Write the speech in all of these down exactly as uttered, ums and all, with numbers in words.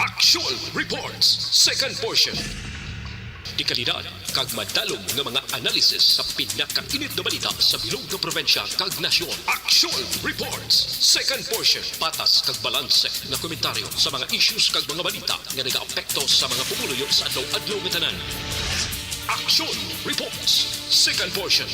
Action Reports, second portion. Dekalidad kag madalom nga mga analysis sa pinakainit nga balita sa bilog nga probinsya kag nasyon. Action Reports, second portion. Patas kag balanse nga komentaryo sa mga issues kag mga balita nga nagaapekto sa mga pumuluyo sa adlaw-adlaw nga tanan. Action Reports, second portion.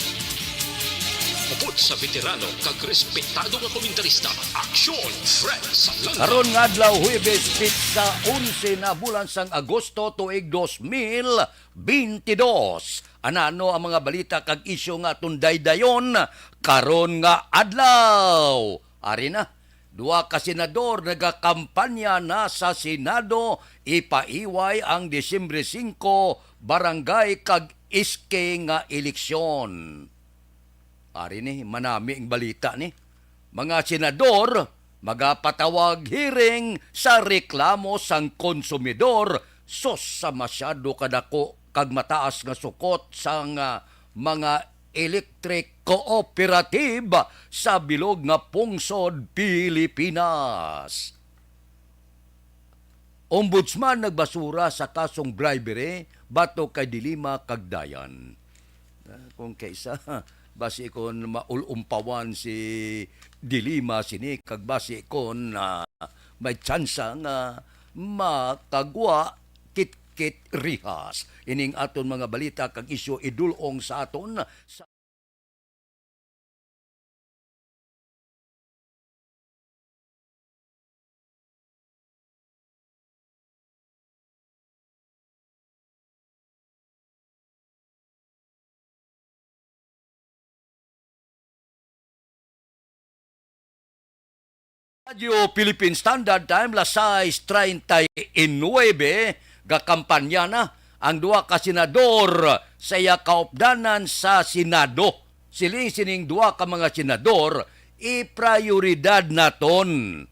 Upod sa veterano kag respetado nga komentarista, Action Fred Salanga. Karon nga adlaw, Huwebes, petsa onse na bulan sang Agosto, tuig dos mil bentidós. Anano ang mga balita kag isyu nga aton daydayon karon nga adlaw? Ari na, duha ka senador nagakampanya na sa Senado ipaiway ang Disyembre singko barangay kag S K nga eleksyon. Ari ni, manami ang balita ni. Mga senador magapatawag hearing sa reklamo sang konsumidor sus sa masyado kadako kag mataas nga sukot sang, ah, mga electric cooperative sa bilog nga pungsod Pilipinas. Ombudsman nagbasura sa kasong bribery batok kay De Lima kag Dayan. Ah, kung kaisa, basi kon maulumpawan si De Lima sini, kag basi kon, ah, may tsansa nga makagwa kitkit rihas. Ining aton mga balita kag isyu idul-ong sa aton sa Radyo Philippine Standard Time, las sais treinta y nueve, gakampanya na ang duha ka senador sa iya kaupdanan sa Senado. Siling sining duha ka mga senador, iprayoridad naton.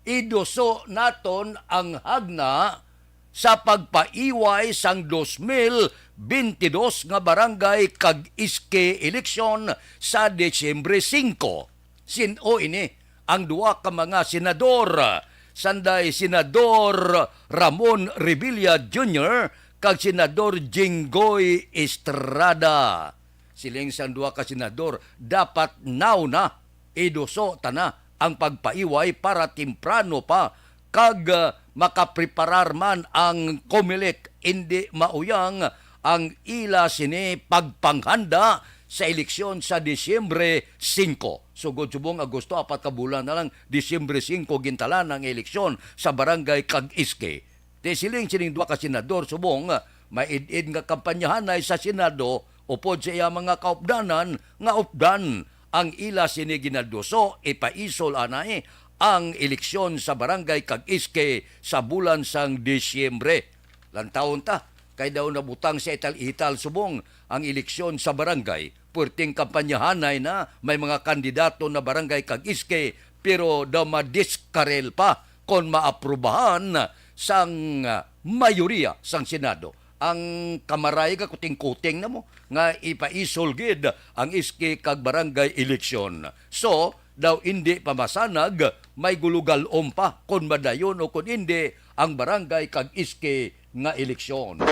Iduso naton ang hagna sa pagpaiway sang dos mil bentidós nga barangay kag S K eleksyon sa Disyembre singko. Sin-o ini ang duha ka mga senador, sanday Senador Ramon Revilla Junior kag Senador Jinggoy Estrada. Siling sang duha ka senador, dapat now na iduso ta na ang pagpaiway para temprano pa kag, ah, makapreparar man ang Comelec. Indi mauyang ang ila sini pagpanghanda sa eleksyon sa Disyembre singko. Sugod subong Agosto, apat ka bulan na lang, Disyembre singko gintalan ang eleksyon sa barangay kag S K. Ti siling sining duha ka senador subong, ah, may id-id nga kampanyahanay sa Senado upod sa iya mga kaupdanan nga updan ang ila sini ginaduso, ipaisol anay ang eleksyon sa barangay kag S K sa bulan sang Disyembre. Lantawon ta, kay daw nabutang sa ital-ital subong ang eleksyon sa barangay. Puwerteng kampanyahanay na, may mga kandidato na barangay kag S K, pero daw madiskarel pa kon maaprubahan sang, ah, mayoriya sang Senado. Ang kamaray nga kuting-kuting na mo nga ipaisol gid ang S K kag barangay eleksyon. So, daw indi pa masanag, may gulugalom pa kon madayon o kon indi ang barangay kag S K nga eleksyon.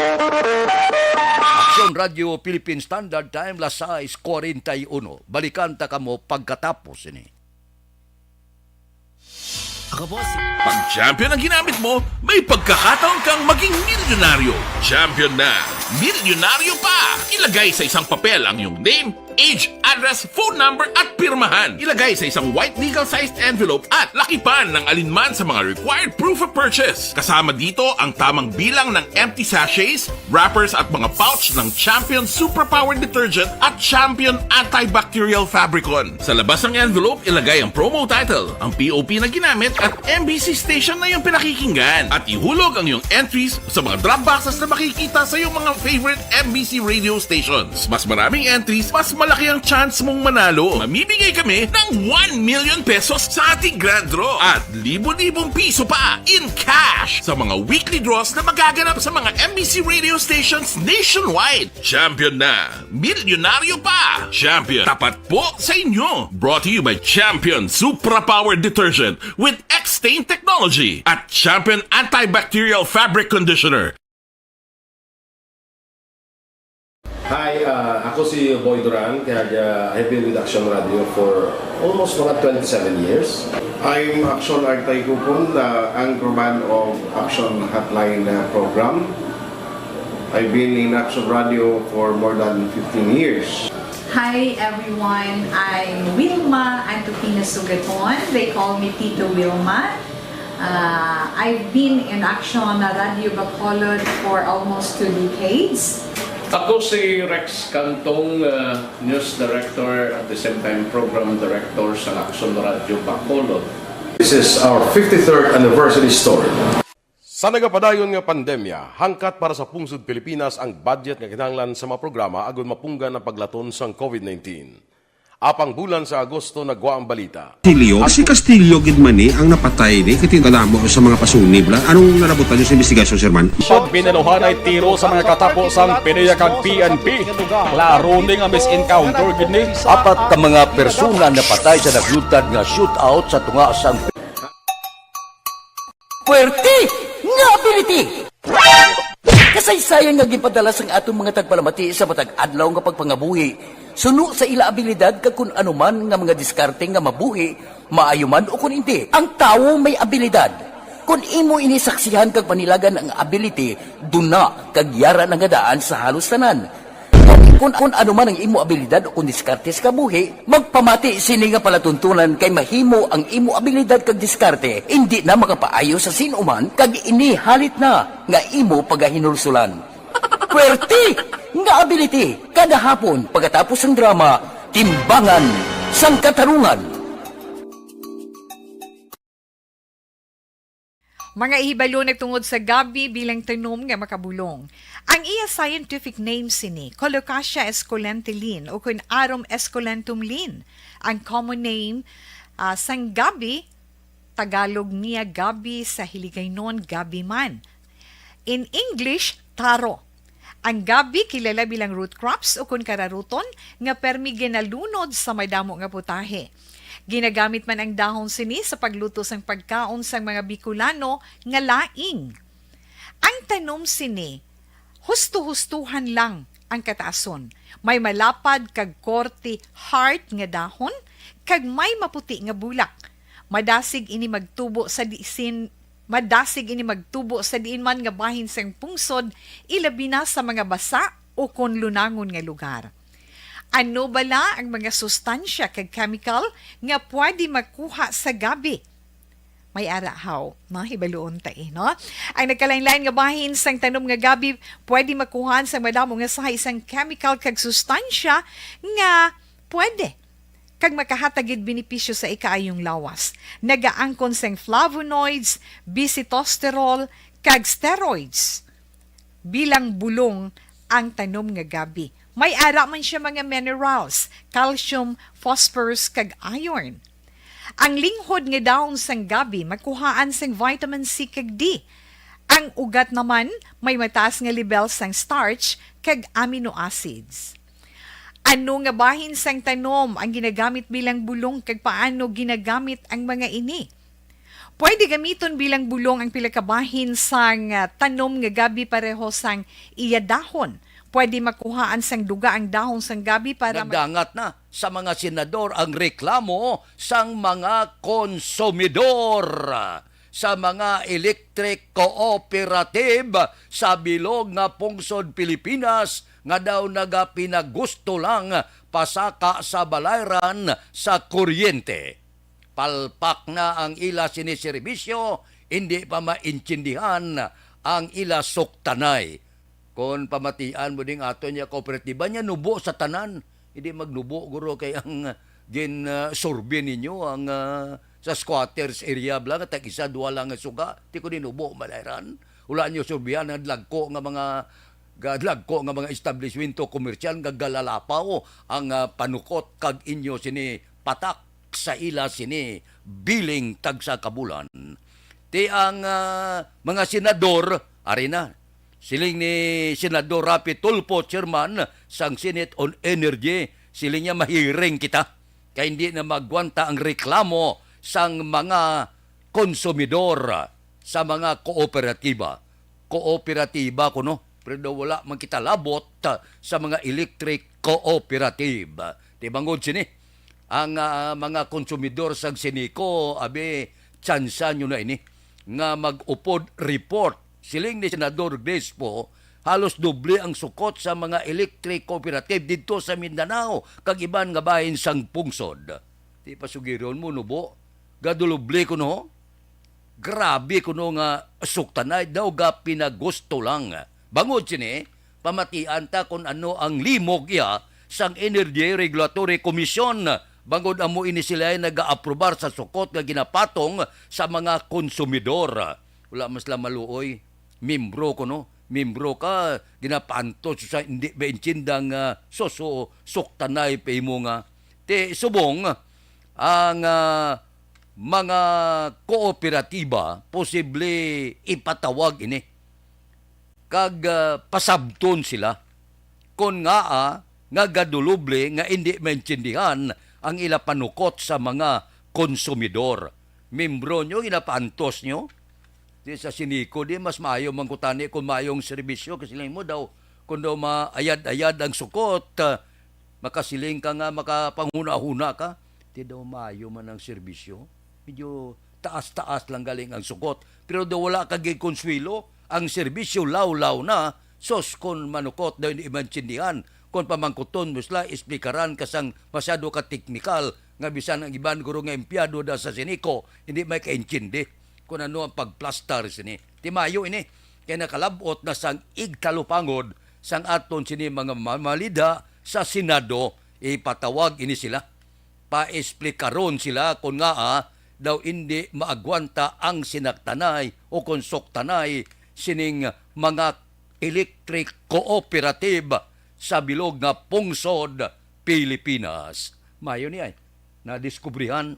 Aksyon Radyo Philippine Standard Time, las sais cuarenta y uno. Balikan ta kamo pagkatapos ini. Ako po si Pag champion ang ginamit mo, may pagkakataon kang maging milyonaryo. Champion na, milyonaryo pa! Ilagay sa isang papel ang iyong name, age, address, phone number, at pirmahan. Ilagay sa isang white legal-sized envelope at lakipan ng alinman sa mga required proof of purchase. Kasama dito ang tamang bilang ng empty sachets, wrappers at mga pouch ng Champion Superpower Detergent at Champion Antibacterial Fabricon. Sa labas ng envelope, ilagay ang promo title, ang P O P na ginamit at M B C station na iyong pinakikinggan. At ihulog ang iyong entries sa mga drop boxes na makikita sa iyong mga favorite M B C radio stations. Mas maraming entries, mas Laki ang chance mong manalo. Mamimigay kami ng one million pesos sa ating grand draw at libo-libong piso pa in cash sa mga weekly draws na magaganap sa mga M B C radio stations nationwide. Champion na, milyonaryo pa. Champion, tapat po sa inyo. Brought to you by Champion Supra Power Detergent with X-Stain Technology at Champion Antibacterial Fabric Conditioner. Hi, ah, ako si Boy Duran, kaya ah, I've been with Action Radio for almost mga twenty-seven years. I'm Action Artay Kupon, the anchorman of Action Hotline uh, program. I've been in Action Radio for more than fifteen years. Hi everyone, I'm Wilma Antupina Sugaton. They call me Tito Wilma. Uh, I've been in Action Radio Bacolod for almost two decades. Ako si Rex Cantong, uh, News Director at the same time Program Director sa Action Radio Bacolod. This is our fifty-third anniversary story. Sa nagapadayon nga pandemya, hangkat para sa pungsod Pilipinas ang budget nga kinahanglan sa mga programa agud mapunggan ang paglaton sang COVID nineteen. Apang bulan sa Agosto nagwa ang balita. Castillo, si Castillo gid man ni ang napatay ni kay kadamo sa mga pasunib la. Anong nalabutan niyo sa investigasyon, Sir Man? Siya binaluhanay tiro sa mga katapo sang PDEA kag P N P. Klaro ni nga mis-encounter gid ni. Apat ka mga persona napatay sa naglutad nga shootout sa tunga sang Puwerte nga ability! Kasaysayan nga ginpadala sang aton mga tagpalamati sa matag adlaw nga pagpangabuhi suno sa ila abilidad kag kun ano man nga mga diskarte nga mabuhi, maayo man o kun indi. Ang tawo may abilidad. Kun imo ini saksihan kag panilagan ang ability, duna kag yara na nga daan sa halos tanan. Kun, kun ano man ang imo abilidad o kun diskarte sa kabuhi, magpamati sini nga palatuntunan kay mahimo ang imo abilidad kag diskarte indi na makapaayo sa sin-o man kag ini halit na nga imo pagahinulsulan. Puwerte nga ability kada hapon pagkatapos sang drama, Timbangan sang Katarungan. Mga ihibalo nagtungod sa gabi bilang tanom nga makabulong. Ang iya scientific name sini, Colocasia esculenta Lin, ukon Arum esculentum Lin. Ang common name, ah, sang gabi, Tagalog niya gabi, sa Hiligaynon gabi man. In English, taro. Ang gabi kilala bilang root crops ukon kararuton nga permi ginalunod sa madamo nga putahe. Ginagamit man ang dahon sini sa pagluto sang pagkaon sang mga Bicolano nga laing. Ang tanom sini, husto-hustohan lang ang kataason. May malapad kag korte heart nga dahon kag may maputi nga bulak. Madasig ini magtubo sa disin Madasig ini magtubo sa diin man nga bahin sang pungsod, ilabi na sa mga basa ukon lunangon nga lugar. Ano bala ang mga sustansya kag chemical nga pwede makuha sa gabi? May ara haw, no? Hibaluon ta, eh, no? Ang nagkalain-lain nga bahin sang tanom nga gabi pwede makuhaan sang madamo nga sahi sang chemical kag sustansya nga pwede kag makahatag gid benepisyo sa ikaayong lawas. Nagaangkon sing flavonoids, bisitosterol, kag steroids bilang bulong ang tanom nga gabi. May ara man siya mga minerals, calcium, phosphorus, kag iron. Ang linghod nga dahon sang gabi makuhaan sang vitamin C kag D. Ang ugat naman may mataas nga lebel sang starch kag amino acids. Ano nga bahin sang tanom ang ginagamit bilang bulong kag paano ginagamit ang mga ini? Pwede gamiton bilang bulong ang pila ka bahin sang, ah, tanom nga gabi pareho sang iya dahon. Pwede makuhaan sang duga ang dahon sang gabi para mag- Nagdangat na sa mga senador ang reklamo sang mga konsumidor sa mga electric cooperative sa bilog nga pungsod Pilipinas nga daw nagapinagusto lang pasaka sa balayran sa kuryente. Palpak na ang ila sini serbisyo, hindi pa maintindihan ang ila suktanay. Kon pamatian mo ding ato niya kooperatiba niya, nubo sa tanan. Hindi magnubo, guro, kay ang gin, ah, survey ninyo ang, ah, sa squatters area bla nga tag isa, duha lang nga suga, ti ko dinubo, malayran. Wala niyo surbihan ang dagko nga mga Gadlagko nga mga establishmento komersyal nga galalapaw ang, ah, panukot kag inyo sini patak sa ila sini billing tagsa ka bulan. Ti ang, ah, mga senador, ari na. Siling ni Senador Raffy Tulfo, chairman sang Senate on Energy, siling niya, mahiring kita kay hindi na magwanta ang reklamo sang mga konsumidor sa mga kooperatiba. Kooperatiba kuno, pero daw wala man kita labot, ah, sa mga electric cooperative. Ti bangod sini, ang, ah, mga konsumidor sang Ceneco, abi, tsansa nyo na ini nga mag-upod report. Siling ni Senador Grace Poe, halos doble ang sukot sa mga electric cooperative didto sa Mindanao kag iban nga bahin sang pungsod. Ti pasugiron mo, nubo, gaduloble kuno? Grabe kuno nga suktanay daw ga pinagusto lang. Bangod sini, pamatian ta kon ano ang limog iya sang Energy Regulatory Commission, bangod amo ini sila nagaaprobar sa sukot nga ginapatong sa mga konsumidor. Wala man sila maluoy. Membro kuno, membro ka, ginapaantos sa hindi ba intinda nga suso, suktanay pa imo nga. Ti subong, ang, ah, mga kooperatiba posible ipatawag ini kag, ah, pasabton sila kon ngaa nga gaduloble nga indi maintindihan ang ila panukot sa mga konsumidor. Membro nyo, ginapaantos nyo? Di sa Ceneco, di mas maayo man kutani kung maayong serbisyo, kasi lang mo daw, kung daw maayad-ayad ang sukot, ah, makasiling ka nga makapanghuna-huna ka, di daw maayo man ang serbisyo. Medyo taas-taas lang galing ang sukot. Pero daw wala ka gikonsuelo, ang serbisyo lawlaw na, sos kon manukot daw hindi maintindihan. Kon pamangkuton mo sila, esplikaran ka sang masyado ka teknikal, nga bisan ang iban guro nga empleyado da sa Ceneco, hindi may kaintindi kung ano ang pagplastar sini. Ti maayo ini, kay nakalab-ot na sang igtalupangod sang aton sini mga mamalida sa Senado, ipatawag ini sila. Paesplikaron sila kon ngaa daw indi maagwanta ang sinaktanay o kon suktanay sining mga electric cooperative sa bilog nga pungsod Pilipinas. Mayo ni ay nadiskubrihan,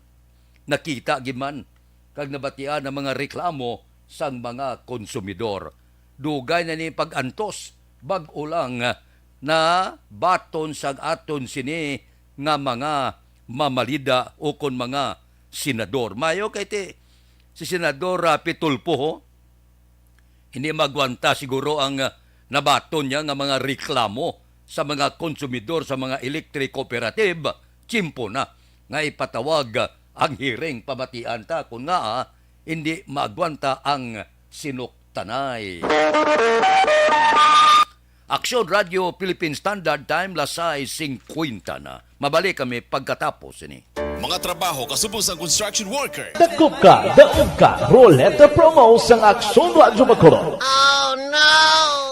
nakita gid man, kag nabatian ang mga reklamo sang mga konsumidor. Dugay na ni pag-antos, bag-o lang na baton sang aton sini nga mga mamalida o kon mga senador. Mayo kay ti si Senador, ah, Pitulpo, ho? Hindi magwanta siguro ang, ah, nabaton niya nga mga reklamo sa mga konsumidor sa mga electric cooperative. Tiyempo na nga ipatawag, ah, ang hearing, pamatian ta kon ngaa, ah, hindi maagwanta ang sinuktanay. Aksyon Radio Philippine Standard Time, las sais singkwenta na. Mabalik kami pagkatapos ini. Mga trabaho kasubong sang construction worker. Dakop ka, daog ka, Roleta Promo sang Aksyon Radyo Bacolod.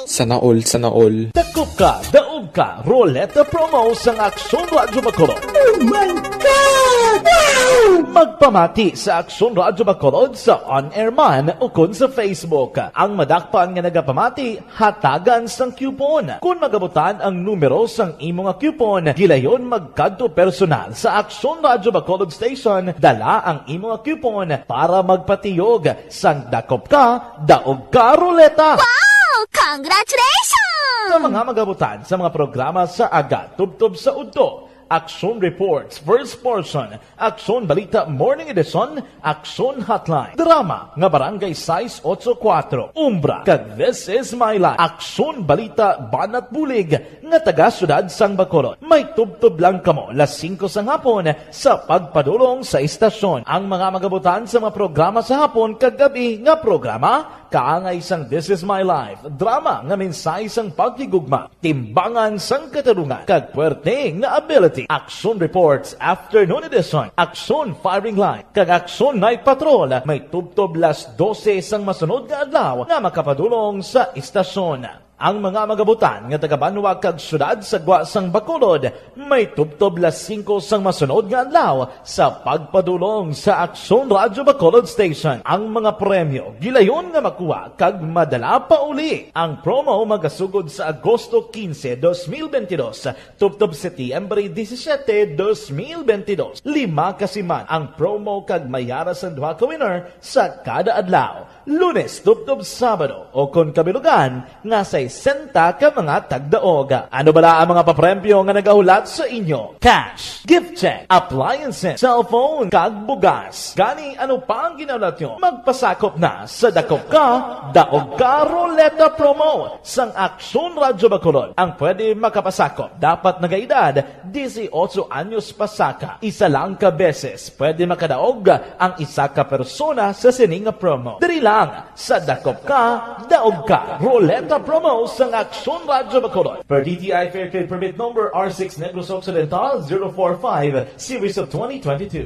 Sana all, sana all. Dakop ka, daog ka, Roleta Promo sang Aksyon Radyo Bacolod. Oh my God! Wow! Magpamati sa Aksyon Radyo Bacolod sa on-air man ukon sa Facebook. Ang madakpan nga nagapamati, hatagan sang coupon. Kon magabutan ang numero sang imo nga coupon, gilayon magkadto personal sa Aksyon Radyo Bacolod Station, dala ang imo nga coupon para magpatiyog sang dakop ka, daog ka, Roleta. Wow! Congratulations! Sa mga magabutan sa mga programa sa aga tubtob sa udto, Aksyon Reports, First Portion, Aksyon Balita Morning Edition, Aksyon Hotline. Drama nga Barangay sais otso kuwatro, Umbra, kag This Is My Life. Aksyon Balita Banat Bulig nga taga Siyudad sang Bacolod. May tubtob lang kamo las singko sang hapon sa pagpadulong sa istasyon. Ang mga magabutan sa mga programa sa hapon kag gab-i nga programa, kaangay sang This Is My Life, drama nga mensahe sang paghigugma, timbangan sang katarungan, kag puwerte nga ability. Aksyon Reports Afternoon Edition, Aksyon Firing Line, kag Aksyon Night Patrol may tubtob las dose sang masunod nga adlaw nga makapadulong sa istasyon. Ang mga magabutan nga taga-banwa kag syudad sa gwa sang Bacolod may tubtob las singko sang masunod nga adlaw sa pagpadulong sa Aksyon Radyo Bacolod Station. Ang mga premyo gilayon nga makuha kag madala pa uli. Ang promo magasugod sa Agosto quince, dos mil veintidós, tubtob Setyembre disisiete, dos mil veintidós. Lima ka siman ang promo kag may ara sang duha ka winner sa kada adlaw, Lunes tubtob Sabado, o kon kabilugan nga sesenta ka mga tagdaog. Ano bala ang mga papremyo nga nagahulat sa inyo? Cash, gift check, appliances, cellphone, kag bugas. Gani, ano pa ang ginahulat nyo? Magpasakop na sa Dakop Ka, Daog Ka Ruleta Promo sang Aksyon Radyo Bacolod. Ang pwede makapasakop dapat nagaedad dieciocho anyos pasaka. Isa lang ka beses pwede makadaog ang isa ka persona sa sini nga promo. Diri lang sa Dakop Ka, Daog Ka Ruleta Promo sang Aksyon Radyo Bacolod. Per D T I Fair Trade Permit Number R six Negros Occidental zero four five, Series of twenty twenty-two.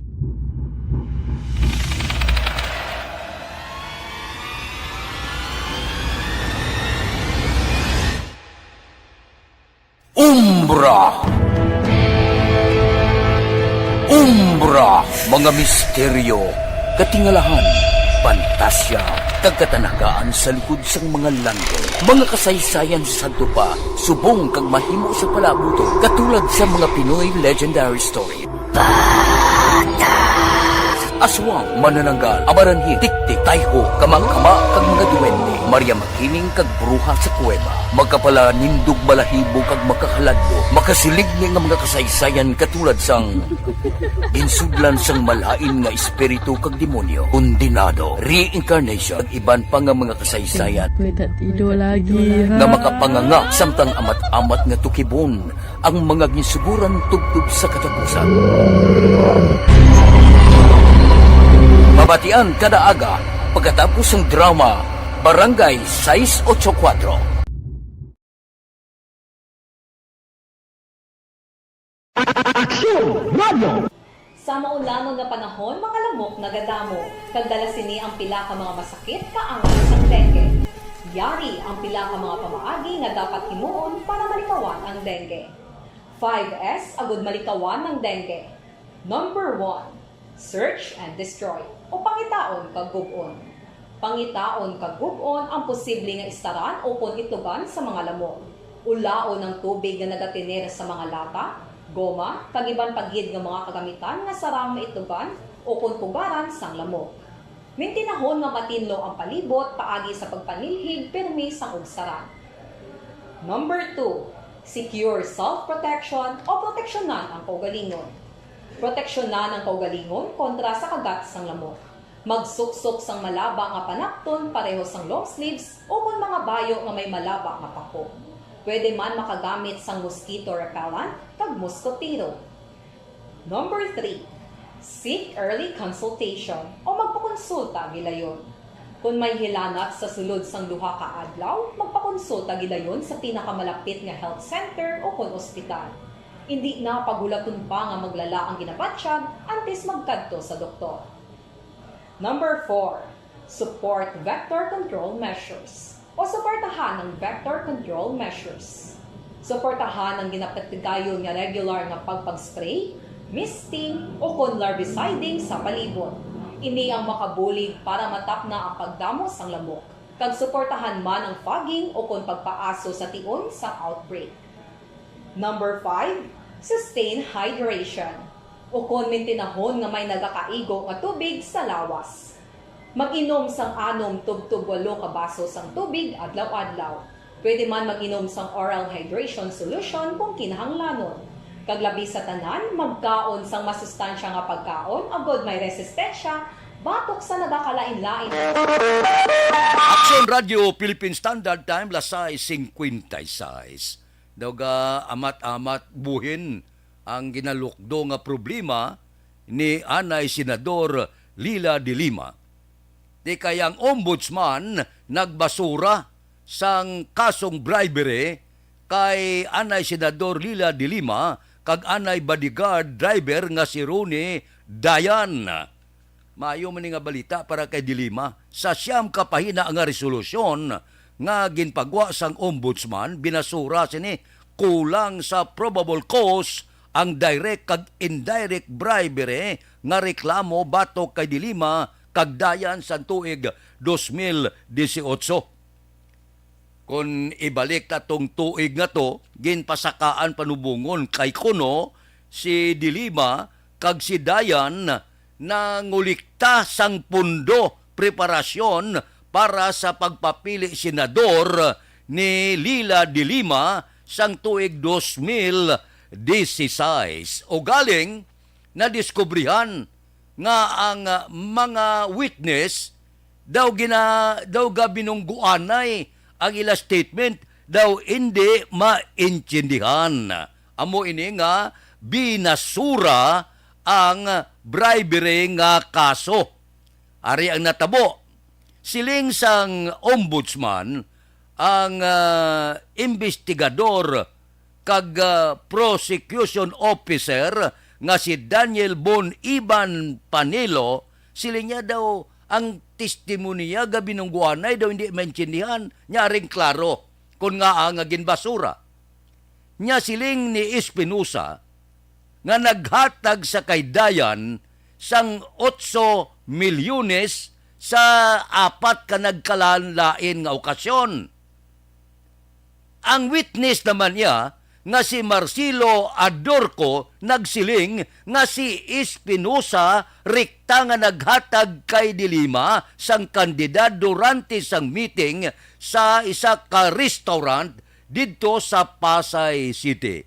Umbra. Umbra, mga misteryo, katingalahan, pantasya, kag katanagaan sa likod sang mga landong. Mga kasaysayan sa sadto pa, subong kag mahimo sa palabuton, katulad sa mga Pinoy legendary story. Aswang, manananggal, amaranhing, tiktik, tayho, kamangkama, kag mga duwende, Maria Makiling, kag bruha sa kuweba. Makapalanindog balahibo kag makahaladlo, makasiligni nga mga kasaysayan katulad sang ginsudlan sang malain nga espiritu kag demonyo, kondenado, reincarnation, kag iban pa nga mga kasaysayan May tatido lagi, ha? Nga makapanganga samtang amat-amat nga tukibon ang mga ginsuguran tubtob sa katapusan. Mabatian kada aga pagkatapos sang drama Barangay Sais Ocho Kuatro. Aksyon Radio! Sa maulangon nga panahon, mga lamok nagadamo, kag dala sini ang pila ka mga masakit nga angayan sang dengue. Yari ang pila ka mga pamaagi nga dapat himuon para malikawan ang dengue. Five S agud malikawan ang dengue. Number one, search and destroy, o pangitaon kag gub-on. Pangitaon kag gub-on ang posible nga istaran ukon itugan sa mga lamok. Ulaon ang tubig nga nagatener sa mga lata, goma, kag iban pa gid nga mga kagamitan nga sarang maitugan ukon pugaran sang lamok. Mintinahon nga matinlo ang palibot paagi sa pagpanilhig pirmi sang ugsaran. Number two, secure self-protection o proteksyonan ang kaugalingon. Proteksyonan ang kaugalingon kontra sa kagat sang lamok. Magsuksok sang malaba nga panapton pareho sang long sleeves ukon mga bayo nga may malaba nga pako. Pwede man makagamit sang mosquito repellent kag moskotero. Number three, seek early consultation o magpakonsulta gilayon. Kon may hilanat sa sulod sang duha ka adlaw, magpakonsulta gilayon sa pinakamalapit nga health center ukon ospital. Indi na paghulaton pa nga maglala ang ginabatyag antes magkadto sa doktor. Number four, support vector control measures o suportahan ang vector control measures. Suportahan ang ginapatigayon nga regular nga pagpag-spray, misting, ukon larviciding sa palibot. Ini ang makabulig para matapna ang pagdamo sang lamok, kag suportahan man ang fogging ukon pagpaaso sa tion sang outbreak. Number five, sustain hydration, ukon mintinahon nga may nagakaigo nga tubig sa lawas. Mag-inom sang anom tubtob walo ka baso sang tubig adlaw-adlaw. Pwede man mag-inom sang oral hydration solution kung kinahanglanon. Kag labi sa tanan, magkaon sang masustansya nga pagkaon agod may resistensya batok sa nagakalain-lain. Aksyon Radio, Philippine Standard Time, las sais cincuenta y seis. Daw ga amat-amat buhin ang ginalukdo nga problema ni anay Senador Leila de Lima. Di kay ang ombudsman nagbasura sang kasong bribery kay anay Senador Leila de Lima kag anay bodyguard driver nga si Ronnie Dayan. Maayo man ni nga balita para kay de Lima. Sa siyam ka pahina nga resolusyon, nga ginpagwa sang Ombudsman, binasura sini kulang sa probable cause ang direct kag indirect bribery nga reklamo batok kay De Lima kag Dayan sang tuig dos mil disiotso. Kon ibalik ta tong tuig nga to, ginpasakaan panubongon kay kuno si De Lima kag si Dayan nangulikta sang pondo preparasyon para sa pagpapili senador ni Leila de Lima sang tuig dos mil dieciséis. Ugaling nadiskubrihan nga ang, ah, mga witness daw gina-, daw gabinungguanay ang ila statement daw indi maintindihan. Amo ini nga binasura ang bribery nga kaso. Ari ang natabo. Siling sang ombudsman, ang, ah, imbestigador kag, ah, prosecution officer nga si Daniel Bon Iban Panelo, siling niya daw ang testimonya gabinungguanay daw hindi maintindihan niya, aring klaro kon ngaa nga ginbasura. Nya siling ni Espinosa nga naghatag sa kay Dayan sang otso milyones sa apat ka nagkalain-lain nga okasyon. Ang witness naman niya nga si Marcelo Adorco nagsiling nga si Espinosa rekta nga naghatag kay De Lima sang kantidad durante sang meeting sa isa ka restaurant didto sa Pasay City.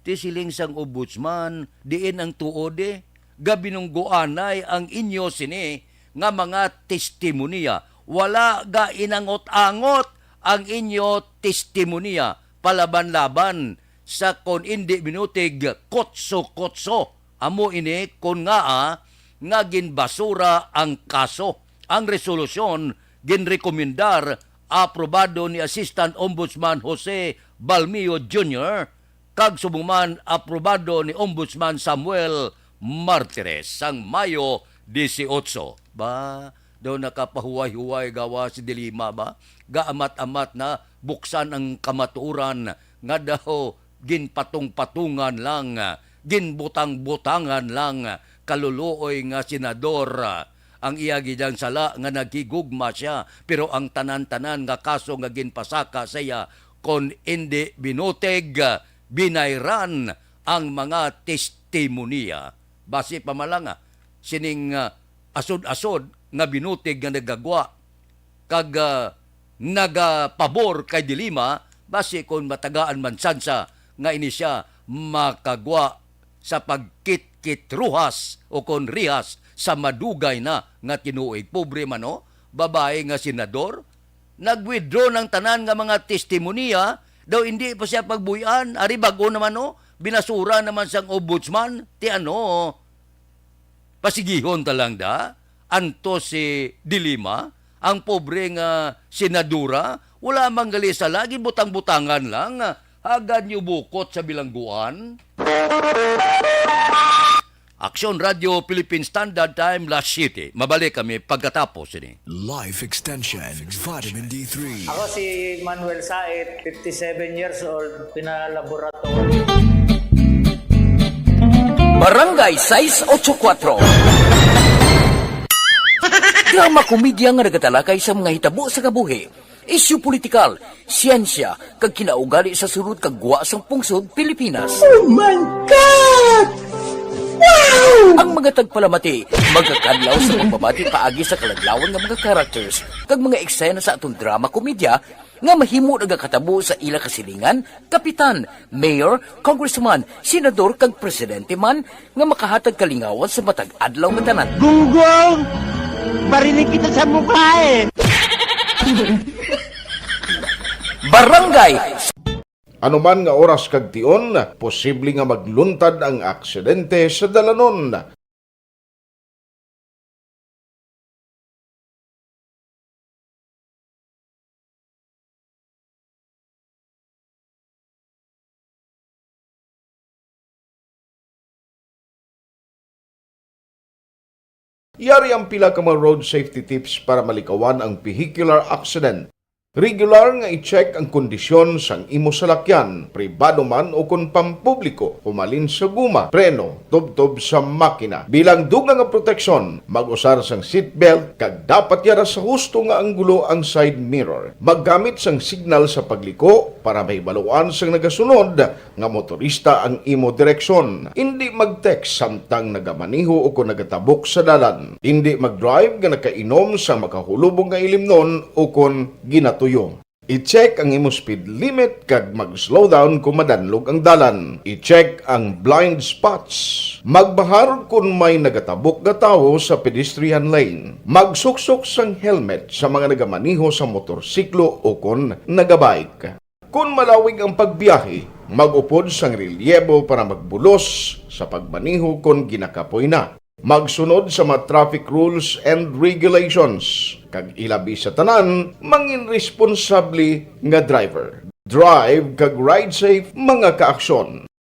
Ti siling sang ombudsman, diin ang tuod, eh? Gabinungguanay ang inyo sini nga mga testimonya. Wala ga inangot-angot ang inyo testimonya palaban-laban sa kon indi minutig kutso-kutso. Amo ini kon ngaa nga ginbasura ang kaso. Ang resolusyon ginrekomendar, aprobado ni Assistant Ombudsman Jose Balmio Junior, kag subong man aprobado ni Ombudsman Samuel Martires sang Mayo dieciocho. Ba, daw nakapahuway-huway gawa si De Lima ba? Gaamat-amat na buksan ang kamatuoran nga daw ginpatong-patungan lang, ginbutang-butangan lang, kaluluoy nga senador. Ang iya gid ang sala nga naghigugma sia, pero ang tanan-tanan nga kaso nga ginpasaka sa iya, kon indi binutig, binayran ang mga testimonya. Basi pa man lang, ah, sining, ah, asod-asod nga binutig nga nagagwa kag, ah, nagapabor kay De Lima, basi kon matagaan man sansa nga ini sia makagwa sa pagkitkit ruhas o kon rihas sa madugay na nga tinuig. Pobre man, no? Babayi nga senador, nag-withdraw ng tanan nga mga testimonya, daw hindi pa siya pagbuy-an. Ari, bag-o naman, no? Binasura naman sang ombudsman. Ti ano? Pasigihon ta lang da, anto si De Lima, ang pobre nga senadora, wala man gali sala, ginbutang-butangan lang, hagad niyo bukot sa bilangguan. Aksyon Radio Philippine Standard Time, las siyete. Mabalik kami pagkatapos ini. Life Extension, Vitamin D three. Ako si Manuel Saet, fifty-seven years old, pinalaboratory. Barangay sais ocho kuatro. Drama komedya nga nagatalakay sa mga hitabo sa kabuhi, isyu politikal, siyensya, kag kinaugali sa sulod kag gwa sang pungsod Pilipinas. Oh my God! Wow! Ang mga tagpalamati magakadlaw sa pagbabati paagi sa kaladlawan nga mga characters kag mga eksena sa aton drama komedya nga mahimo nagakatabo sa ila kasilingan, kapitan, mayor, congressman, senador, kag presidente man nga makahatag kalingawan sa matag adlaw nga tanan. Gunggong! Barinig kita sa mukha eh! Barangay. Anuman nga oras kag tion, posible nga magluntad ang aksidente sa dalanon. Yari ang pila ka mga road safety tips para malikawan ang vehicular accident. Regular nga i-check ang kondisyon sang imo salakyan, pribado man o kon pampubliko, humalin sa guma, preno, tubtob sa makina. Bilang dugang nga proteksyon, mag-usar sang seatbelt kag dapat yara sa husto nga anggulo ang side mirror. Maggamit sang signal sa pagliko para mahibaluan sang nagasunod nga motorista ang imo direksyon. Indi mag-text samtang nagamaneho o kon nagatabok sa dalan. Indi mag-drive nga nakainom sa makahulubong nga ilimnon o kon ginatuyo. I-check ang imo speed limit kag mag-slow down kon madanlog ang dalan. I-check ang blind spots. Magbahar kon may nagatabok nga tawo sa pedestrian lane. Magsuksok sang helmet sa mga nagamaneho sa motorsiklo o kon nagabike. Kon malawig ang pagbiyahe, mag-upod sang relyebo para magbulos sa pagmaneho kon ginakapoy na. Magsunod sa mga traffic rules and regulations, kag ilabi sa tanan, mangin responsable nga driver. Drive kag ride safe, mga kaaksyon.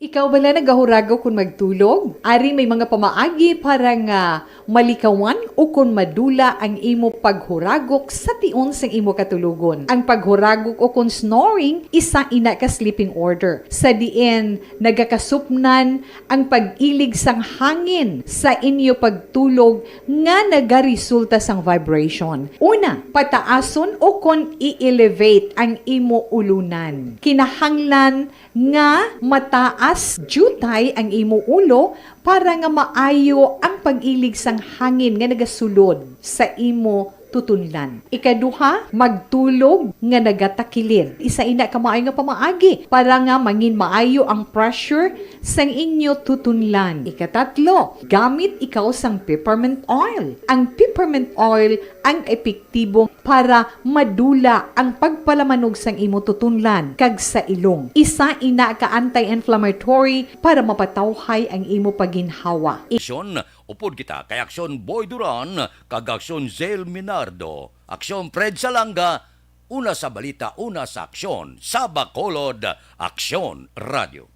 Ikaw bala nagahuragok kon magtulog? Ari may mga pamaagi para nga malikawan o kon madula ang imo paghuragok sa tion sang imo katulogon. Ang paghuragok o kon snoring, isa ina ka sleeping order, sa diin nagakasupnan ang pag-ilig sang hangin sa inyo pagtulog nga nagaresulta sang vibration. Una, pataason o kon i-elevate ang imo ulunan. Kinahanglan nga mataas diutay ang imo ulo para nga maayo ang pag-ilig sang hangin nga nagasulod sa imo tutunlan. Ikaduha, magtulog nga nagatakilid. Isa ina ka maayo nga pamaagi para nga mangin maayo ang pressure sang inyo tutunlan. Ikatatlo, gamit ikaw sang peppermint oil. Ang peppermint oil ang epektibo para madula ang pagpalamanog sang imo tutunlan kag sa ilong. Isa ina ka anti-inflammatory para mapatawhay ang imo pagginhawa. Aksyon, upod kita kay Aksyon Boy Duran kag Aksyon Zale Minardo. Aksyon Fred Salanga, una sa balita, una sa aksyon. Sa Bacolod, Aksyon Radio.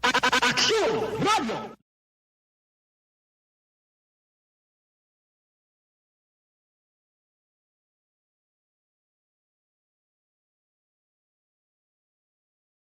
Aksyon Radio.